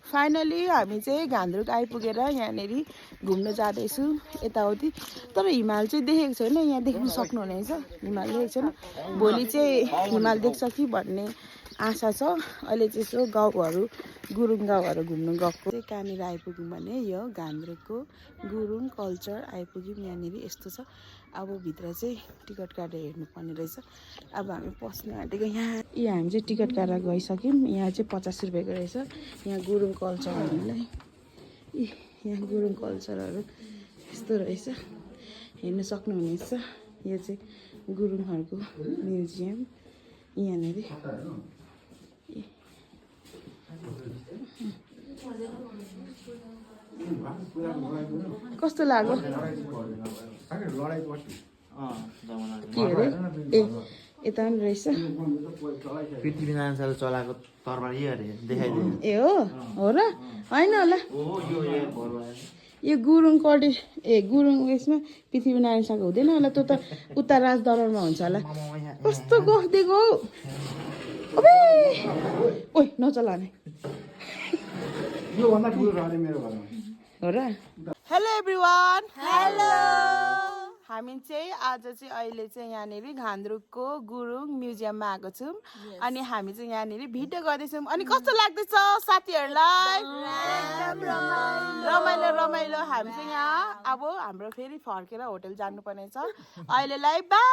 Finally हामी चाहिँ घान्द्रुक आइपुगेर यहाँनिर घुम्न जाँदैछु यताउति। तर हिमाल चाहिँ देखेको छैन, यहाँ देख्न सक्नुहुनेछ। हिमाल देखेको छैन, भोलि चाहिँ हिमाल देख्छ कि भन्ने आशा छ। अहिले चाहिँ यसो गाउँहरू गुरुङ गाउँहरू घुम्नु गएको चाहिँ कहाँनिर आइपुग्यौँ भने यो घान्द्रुकको गुरुङ कल्चर आइपुग्यौँ। यहाँनिर यस्तो छ। अब भित्र चाहिँ टिकट काटेर हेर्नुपर्ने रहेछ। अब हामी पस्न आँटेको यहाँ हामी चाहिँ टिकट काटेर गइसक्यौँ। यहाँ चाहिँ 50 रुपियाँको रहेछ। यहाँ गुरुङ कल्चरहरूलाई यहाँ गुरुङ कल्चरहरू यस्तो रहेछ, हेर्न सक्नुहुनेछ। यो चाहिँ गुरुङहरूको म्युजियम यहाँनिर। कस्तो लाग्यो के अरे? ए यता पनि रहेछ। पृथ्वीनारायण शाहले चलाएको तरबार यही अरे देखाइदियो। ए हो र? होइन होला, यो गुरुङ कल्चर गुरुङ उयसमा पृथ्वीनारायण शाहको हुँदैन होला, त्यो त उता राजदरबारमा हुन्छ होला। कस्तो गफ दिएको ओबे ओइ नचलाने हो र? Hello everyone, hello. हामी चाहिँ आज चाहिँ अहिले चाहिँ यहाँनिर घान्द्रुकको गुरुङ म्युजियममा आएको छौँ। अनि हामी चाहिँ यहाँनिर भिडियो गर्दैछौँ। अनि कस्तो लाग्दैछ साथीहरूलाई? रमाइलो रमाइलो। हामी चाहिँ यहाँ अब हाम्रो फेरि फर्केर होटल जानुपर्ने छ। अहिलेलाई बाई।